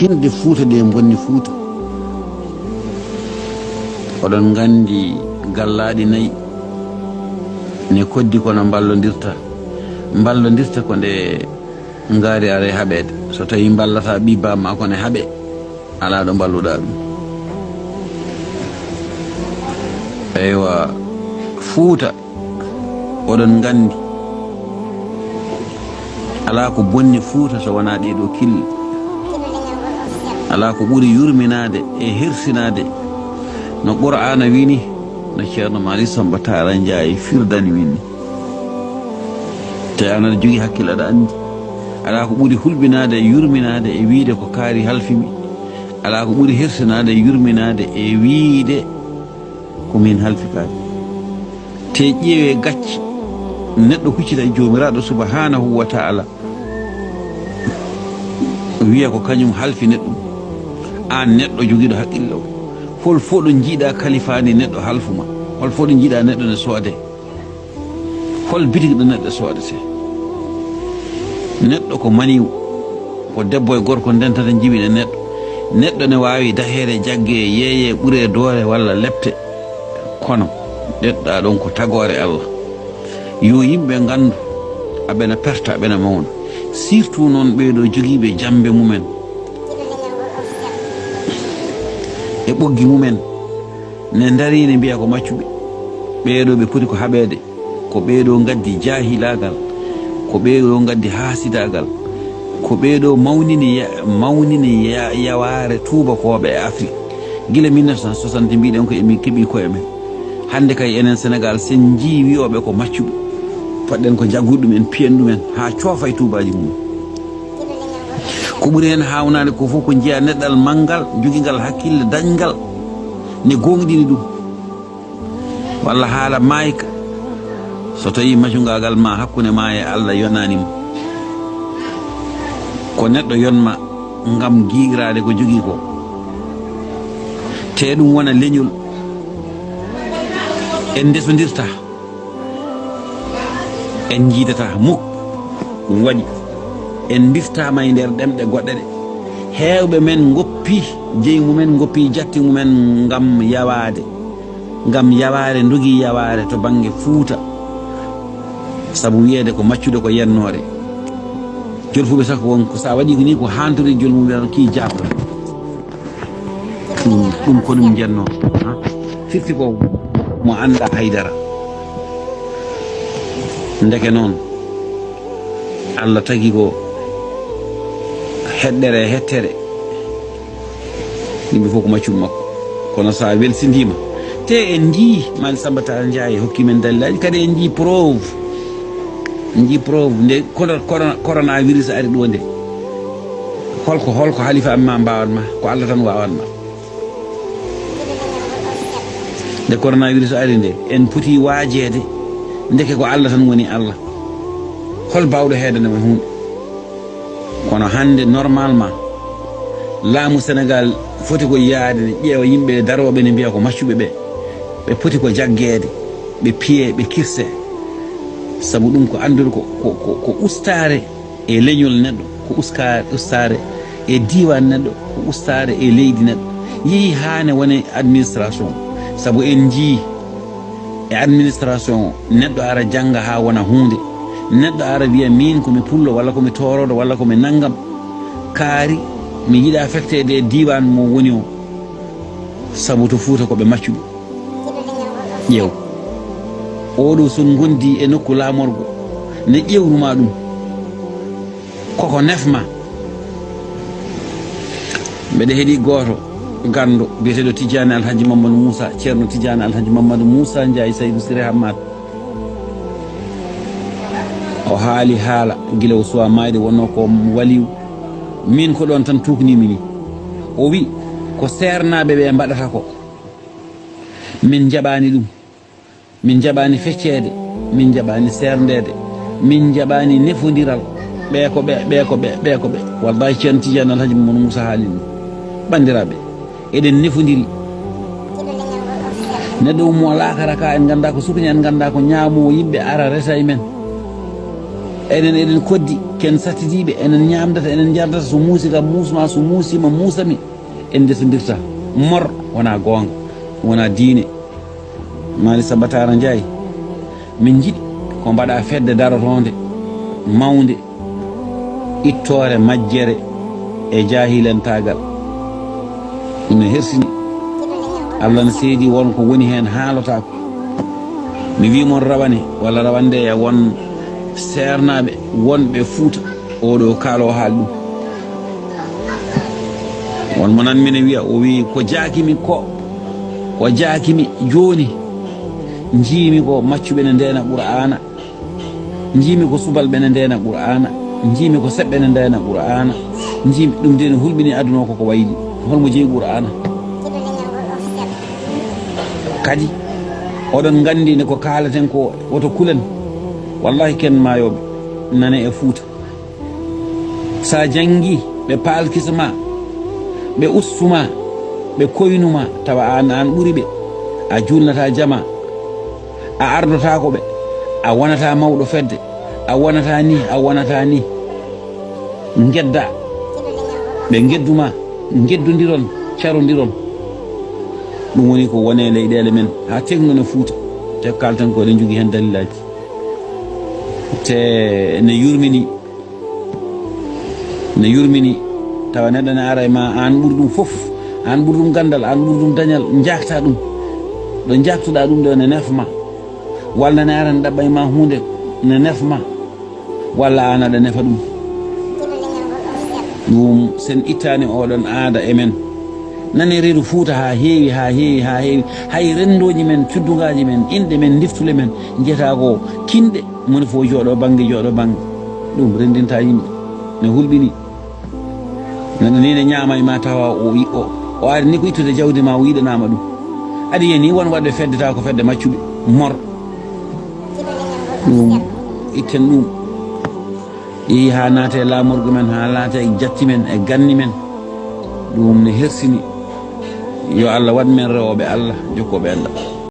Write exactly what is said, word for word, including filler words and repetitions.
Yimɓe Fuuta ɗe mbonni Fuuta. Oɗon nganndi gallaaɗi nayi ne koddi kono mballondirta. Mballondirta ko nde ngaari ara e haɓeede. So tawii mballata ɓii baa ma ko ne haɓe, alaa ɗo mballuɗaa ɗum. Eywa, Fuuta, oɗon nganndi, alaa ko bonni Fuuta so wonaa ɗee ɗoo kille. Alaa ko ɓuri yurminaade e hersinaade no Qur'aana wini, no Ceerno Maalik Samba Taara Njaay firdani min ni. Te an aɗa jogii hakkille, aɗa anndi. Alaa ko ɓuri hulɓinaade e yurminaade e wiyde ko kaari halfi mi. Alaa ko ɓuri hersinaade e yurminaade e wiyde ko min halfi kaari. Te ƴeewee gacce neɗɗo huccita e Joomiraaɗo Subhaanahu wa Ta'ala, wiya ko kañum halfi neɗɗum. Aan neɗɗo jogiiɗo haqqille o, hol fof ɗo njiiɗaa kalifaani neɗɗo halfu ma? Hol fof ɗo njiiɗaa neɗɗo ne soodee? Hol bitik ɗo neɗɗo soodetee? Neɗɗo ko maniw, ko debbo e gorko ndentata njiwine neɗɗo. Neɗɗo ne waawi daheede, jaggee, yeeyee, ɓuree doole walla lepte. Kono ɗeɗɗaa ɗon ko tagoore Allah. Yo yimɓe nganndu, aɓena perta, aɓena mawna. Surtout noon ɓee ɗoo jogiiɓe jammbe mumen e ɓoggi mumen ne ndarii ne mbiya ko maccuɓe. Ɓee ɗoo ɓe poti ko haɓeede. Ko ɓee ɗoo ngaddi jaahilaagal, ko ɓee ɗoo ngaddi haasidaagal, ko ɓee ɗoo mawnini ya-, mawnini ya-, yawaare tuubakooɓe e Afrik. Gila mille neuf cent soixante mbiɗen ko emin keɓi koye men. Hannde kay enen Senegaal, sen njii wiyooɓe ko maccuɓe, poɗɗen ko jaggude ɗum en, piyen ɗum en haa coofa e tuubaaji mum. Ko ɓuri heen haawnaade ko fof ko njiyaa neɗɗal manngal, jogingal hakkille, dañngal, ne gooŋɗini ɗum. Walla haala maayka, so tawii macungaagal ma hakkunde ma e Allah yonaani ma, ko neɗɗo yonma ngam giigraade ko jogii ko, te ɗum wona leñol, en ndesondirta, en njiidata muk. Ɗum waɗi en mbiftaama e nder ɗemɗe goɗɗe ɗe. Heewɓe men ngoppi jeyi mumen, ngoppi jatti mumen ngam yawaade, ngam yawaare, ndogii yawaare to bannge Fuuta, sabu wiyeede ko maccuɗo ko yennoore. Jolfuɓe saka won ko sa waɗi ko ni ko hantori jolmum wiyan kii jaabra. Ɗum, ɗum ko ɗum njenno, ha? Firti ko mo annda haydara. Ndeke noon, Allah tagi ko heɗɗere e hettere. Yimɓe fof ko maccuɓe makko. Kono so a welsindiima, te en njii, Maali Samba Tall Njaay hokki men dalilaaji, kadi en njii preuve. En njii preuve nde kono-, kono-, coronavirus ari ɗo nde. Holko, holko halifa amma mbawan ma? Ko Allah tan wawan ma. Nde coronavirus ari nde, en poti waajeede, ndeke ko Allah tan woni Allah. Hol bawɗo heedande men huunde? Kono hannde, normalement, laamu Senegaal foti ko yaade ne ƴeewa yimɓe darooɓe ne mbiya ko maccuɓe ɓe. Ɓe poti ko jaggeede, ɓe piyee, ɓe kirsee. Sabu ɗum ko anndude ko, ko, ko, ko ustaare e leñol neɗɗo, ko uska-, ustaare e diiwaan neɗɗo, ko ustaare e leydi neɗɗo. Yehi haa ne wone administration. Sabu en njii e administration, neɗɗo ara jannga haa wona huunde. Neɗɗo ara wiya, "Miin ko mi pullo, walla ko mi tooroodo, walla ko mi nanngam. Kaari, mi yiɗa affecteede e diiwaan mo woni o." Sabu to Fuuta ko ɓe maccuɓe. Ƴeew. Oɗo so ngondi e nokku laamorgo, ne ƴeewru ma ɗum. Koko nefma. Mbeɗa heɗi gooto ganndo biyeteeɗo Tijjaani Alhaji Mamadou Moussa, Ceerno Tijjaani Alhaji Mamadou Moussa Ndiaye Saydou Siré Hammat. O haali haala gila o suwa maayde, wonno ko waliw. Min ko ɗon tan tuuknimi ni. O wi, ko seernaaɓe ɓe mbaɗata ko. Min njaɓaani ɗum. Min njaɓaani fecceede, min njaɓaani seerndeede, min njaɓaani nefondiral. Ɓee ko ɓe, ɓee ko ɓe, ɓee ko ɓe. Wallahi, Ceerno Tijaan Alhaji Mamadou Moussa haali ɗum. Banndiraaɓe, eɗen nefondiri. Neɗɗo ummo laakara ka, en nganndaa ko sukni, en nganndaa ko ñaamo, yimɓe ara resa e men. Enen eɗen koddi, ken sattidiiɓe, enen ñaamdata, enen njardata, so muusi kam muusma, so muusiima muusami, en ndesondirta. Mor wonaa goonga, wonaa diine. Maali Sabatara Njaay, min njiɗi ko mbaɗa fedde darotoonde, mawnde, ittoore majjere e jaahilantaagal. Ɗum ne hersini. Allah ne seedi won ko woni heen haalotaako. Mi wii mon rawane walla rawande e won seernaaɓe wonɓe Fuuta, oɗo kaalo o haali ɗum. Won mo nan mine wiya, o wii ko jaakimi ko, ko jaakimi jooni, njiimi ko maccuɓe ne ndeena Qur'aana. Njiimi ko subalɓe ne ndeena Qur'aana, njiimi ko seɓɓe ne ndeena Qur'aana, njiimi ɗum de ne hulɓini aduna o koko wayli. Holmo jeyi Qur'aana? Kadi, oɗon nganndi ne ko kaalaten ko woto kulen. Wallahi ken maayooɓe nane e Fuuta. Sa janngi ɓe paalkisa ma, ɓe ustu ma, ɓe koynu ma, tawa aan, aan ɓuri ɓe. A juulnata jama, a ardotaako ɓe, a wonata mawɗo fedde, a wonata ni, a wonata ni. Ngedda, ɓe ngeddu ma, ngeddondiron, carondiron. Ɗum woni ko wone leyɗeele men, haa tegno ne Fuuta. Te kalten ko eɗen njogii heen dalilaaji. Te ne yurmini, ne yurmini, tawa neɗɗo ne ara e ma, aan ɓuri ɗum fof, aan ɓuri ɗum ganndal, aan ɓuri ɗum dañal, njaakta ɗum. Ɗo njaaktuɗaa ɗum ɗo ne nefma. Walla ne ara ne ɗaɓɓa e ma huunde, ne nefma. Walla aan aɗa nefa ɗum. Ɗum sen ittaani oɗon aada e men. Nane reedu Fuuta haa heewi, haa heewi, haa heewi. Hay renndooji men, cuddugaaji men, inɗe men, ndiftule men, njiyata ko kinɗe, moni fof jooɗo bannge, jooɗo bannge. Ɗum renndinta yimɓe. Ne hulɓini. Neɗɗo ni ne ñaama e ma tawa o, o, o ari ni ko ittude jawdi ma, o yiɗanaama ɗum. Aɗa yiya ni won waɗɓe feddata ko fedde maccuɓe. Mor. Ɗum, itten ɗum. Yehi haa naate e laamorgo men, haa naate e jatti men, e ganni men. Ɗum ne hersini. Yo Allah waɗ men rewooɓe Allah, jokkooɓe Allah.